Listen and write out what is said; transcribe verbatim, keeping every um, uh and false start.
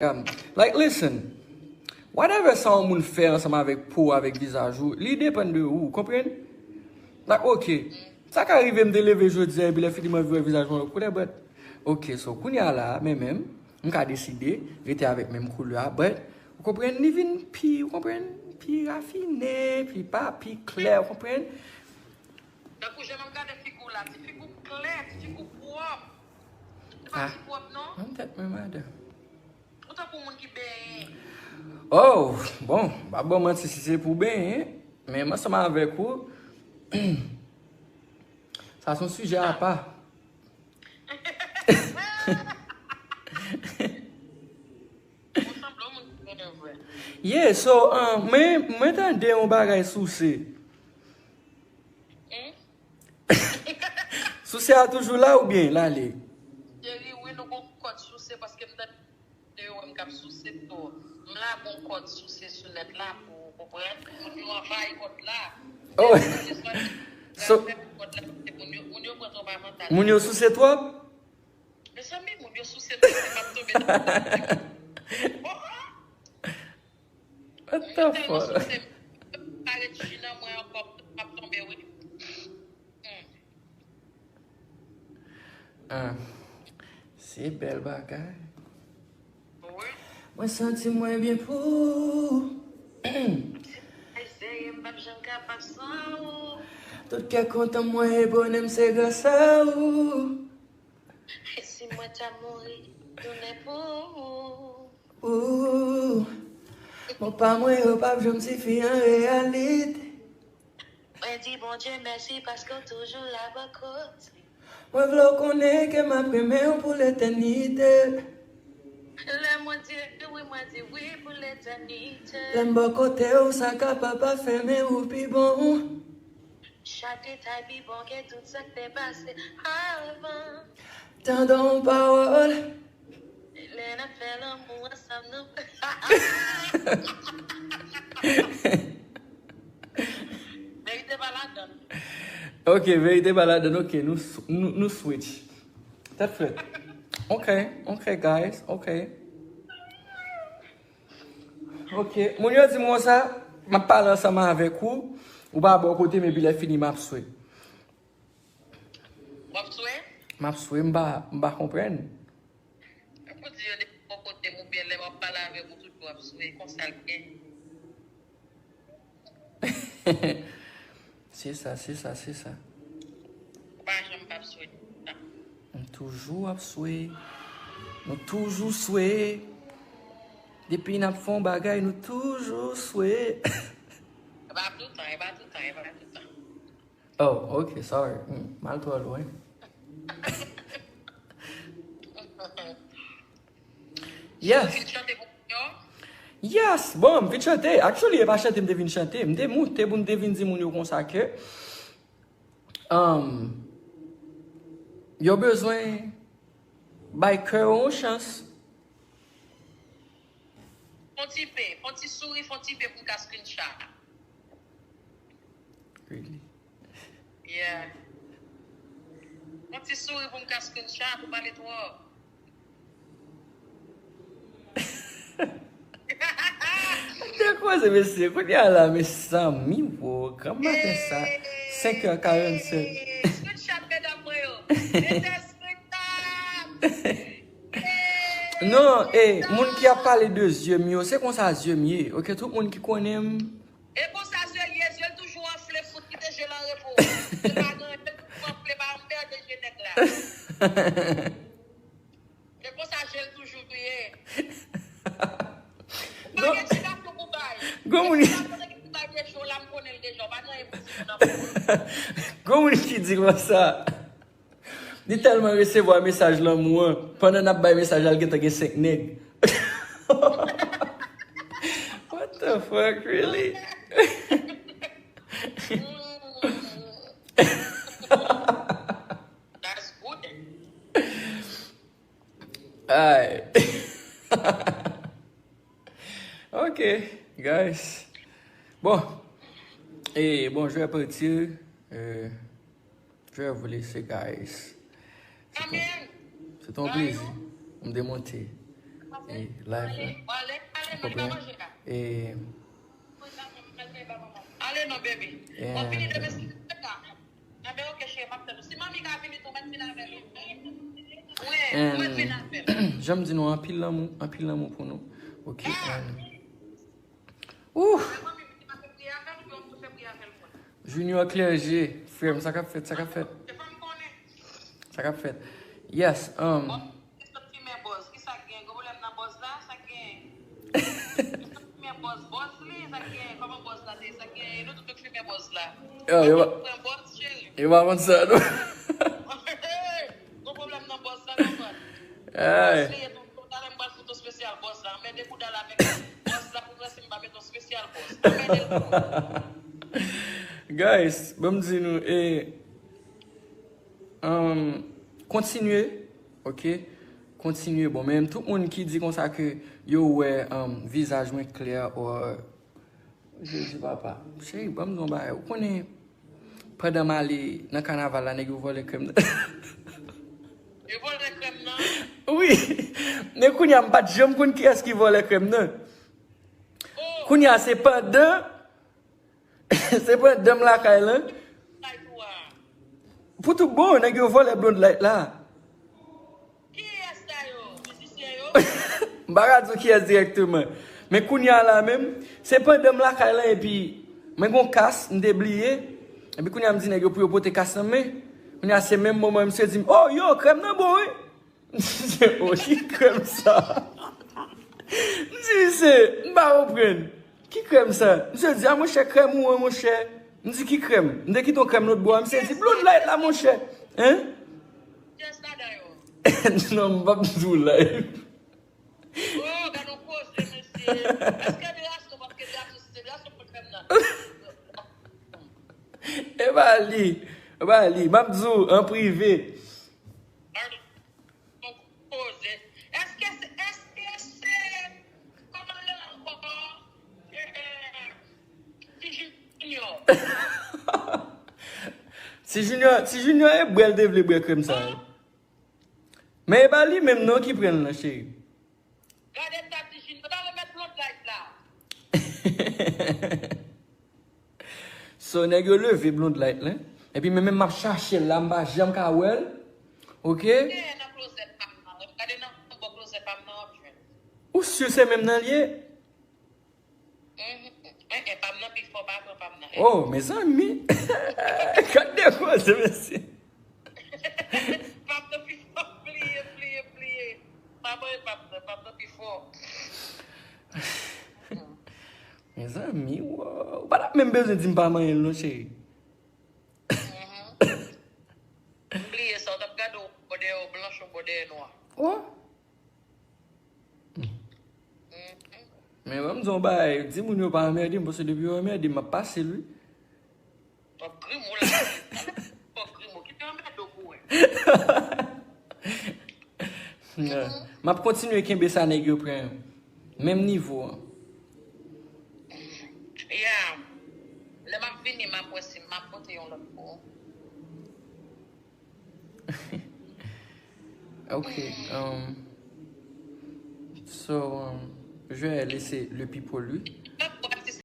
Like, listen. Whatever sa yon moun fè ansanm avèk po, avèk vizaj ou, li depann de ou, konprann? Like, ok. Sa ka rive m te leve jodi a, epi lè fini m anvi wè vizaj mwen lòt koulè, but, ok, so, kounye a la, men menm, m ka deside rete avèk menm koulè a, but, ou konprann, li vin pi, ou konprann, pi rafine, pi pa, pi klè, ou konprann? Tankou jan m gade figi w la, ti figi w klè, ti figi w pwòp. Se pa Ah. ti pwòp, non? Mwen tèt mwen, madanm. Ou tankou moun ki benyen. Oh, bon, m pa ba w manti si se pou benyen, men m ansanm avèk ou, sa se yon sijè apa. Ou sanble yon moun ki benyen vre. Yeah, so, uh, mwen, mwen tande yon bagay souse. Hmm? Souse a toujou la oubyen l ale? Cheri, wi, nou gon kòd souse paske m tande yo wè m k ap souse tou. M la gon kòd souse sou nèt la pou ou konprann. Moun yo anvayi kòd la. Oh. Lè souse swa So- anvayi kòd la, se moun yo, moun yo pran twòp avantaj. Moun yo souse twòp? Mezanmi, moun yo souse twòp, se m ap tonbe nan Oh, oh. What the Tèlman fuck? Souse, pa ret ji nan mwen ankò, m ap tonbe, wi. Hmm. Ah, se bèl bagay. Wi. Mwen santi mwen byen pou ou. Ay, serye, m p ap janm kapab san ou. Tout kè kontan mwen e bonè m se gras a ou. E si mwen ta mouri, tounen pou ou. Ou, mo pa mwen yo p ap janm sifi an reyalite. Mwen di Bondye mèsi paske w toujou la bò kote. Mwen vle w konnen ke m ap renmen w pou letènite. Lè mwen di wi, mwen di wi pou letènite. Lè m bò kote w, sa kapab pa fè, men ou pi bon. Chak detay pi bon ke tout sa k te pase avan. Tande yon pawòl. Lè n ap fè lanmou ansanm, nou. Verite pa ladan. Ok, verite pa ladan. Ok, nou, s- nou, nou switch. Tèt frèt. Ok, ok, guys, ok. Ok, moun yo di m konsa, m ap pale ansanm avèk ou, ou pa bò kote m, epi lè fini m ap swe. W ap swe? M ap swe, m pa, m pa konprann. Pou di yo depi bò kote m oubyen lè m ap pale avèk ou, toujou w ap swe, konsa l ye. Se sa, se sa, se sa. Ou pa janm p ap swe. M toujou ap swe. Nou toujou swe. Depi n ap fè yon bagay, nou toujou swe. E pa toutan, e pa toutan, e pa toutan. Oh, ok, sorry. Hmm, m al twò lwen. Yes. Ou fin chante pou moun yo? Yes, bon, m fin chante. Actually, e pa chante m te vin chante. M te moute pou m te vin di moun yo konsa ke, um, yo bezwen bay kè yo yon chans. Fon ti pe, fon ti souri, fon ti pe pou m ka screenshot. Really? Yeah. Yon ti souri pou m ka screenshot, ou pale twòp. Te koze, mesye. Kounye a la, mezanmi, wo, granm maten sa, senk è karannsèt. Hey, screenshot, medam mwen yo. Mete screenshot. Hey, non, eh, moun ki ap pale de zye m yo, se konsa zye m ye. Ok, tout moun ki konnen m, E konsa zye l ye, zye l toujou anfle, fout kite je l an repo. Se pa gen anyen, toujou anfle, pa anmède je nèg la. E konsa je l toujou ye. Pa gen ti gason pou bay. Gon moun, ti gason ki pou bay de je w la, m konnen l deja, w pa gen anyen pou di moun anfle. Gon moun ki di konsa. Li tèlman resevwa mesaj lanmou an, pandan n ap bay mesaj la, l gentan gen senk nèg. What the fuck, really? That's good. Alright. Ok, guys. Bon. Et bon, je vais partir. Euh, je vais vous laisser, guys. C'est un, c'est un plaisir. M demonte. E live la. Ou konpran? E Ale non, baby. Mwen vini demen si Bondye ka. Enben, oke, cheri, m ap tann ou. Si manmi ka vini tou, mwen vin avè l. Wi, mwen vin avè l. Jan m di nou, anpil lanmou, anpil lanmou pou nou. Ok. Ouh! Junior Clergé, frè m, sa k ap fèt, sa k ap fèt? Sa k ap fèt? Yes. Um, Yo pa konn sa, non. Ay. Guys, ban m di nou, e, um, kontinye, ok? Kontinye, bon, men tout moun ki di konsa ke yo wè, um, vizaj mwen klè, or, Jezi papa. Cheri, ban m di yon bagay. Ou konnen, pandan m ale nan kanaval la, nèg yo vòlè krèm nan. Yo vòlè krèm nan? Wi. Men kounye a, m pa t janm konn kiyès ki vòlè krèm nan. Kounye a, se pandan, se pandan m lakay lan. Pou tout bon, nèg yo vòlè Blonde Light la. Kiyès sa yo? Mizisyen yo? M pa ka di w kiyès dirèkteman. Men kounye a la menm, se pandan m lakay lan epi mwen gon kas, m te bliye. Epi kounye a m di nèg yo pou yo pote kas lan men. Kounye a se menm moman misye di m, "Oh, yo, krèm nan bon, wi." M di, "Oh, ki krèm sa?" M di, "Misye, m pa konprann. Ki krèm sa?" Misye di, "A, monchè, krèm ou an, monchè." M di, "Ki krèm?" M te kite yon krèm lòt bò a. Misye di, "Blonde Light la, monchè." Hein? Non, m p ap di w live. Oh, gade yon koze, mesye. Èske Draso, paske Draso, si se Draso pran krèm nan. E pa li. E pa li. M ap di w an prive. Gade yon koze. Èske se, èske se, kòman l rele ankò? Eh, eh, Ti Junior. Ti Junior, Ti Junior e bwè l te vle bwè krèm sa yo. Men e pa li menm non ki pran l nan, cheri. Gade ta Ti Junior, ta remèt Blonde Light la. So, nèg yo leve Blonde Light lan. Epi men menm m ap chache l la, m pa janm ka wè l. Ok? Gade nan klozèt pa m nan. Gade nan bò klozèt pa m nan, w ap jwenn. Ou si se menm nan l ye? Mhm. Eh, eh, pa m nan pi fò, pa pran pa m nan, eh. Oh, mezanmi. Gade koze, mesye. Pa m nan pi fò, pliye, pliye, pliye. Pa pran pa m nan, pa m nan pi fò. Mezanmi, wow. Ou pa t ap menm bezwen di m pa manyen l non, cheri. Mhm. M bliye sa, w t ap gade w bò dèyè w blanch, w bò dèyè nwa. Oh. Men ban m di yon bagay, di moun yo pa anmède m, paske depi yo anmède m, m ap pase l, wi. W ap grimo la. W ap grimo. Kite yo anmède w pou wè. Yeah. M ap kontinye kenbe sa nèg yo pran yo. Menm nivo an. Yeah. Lè m ap vini, m ap wè si m ap pote yon lòt pou ou. Ok. Um, so, um, je vais laisser le people, lui.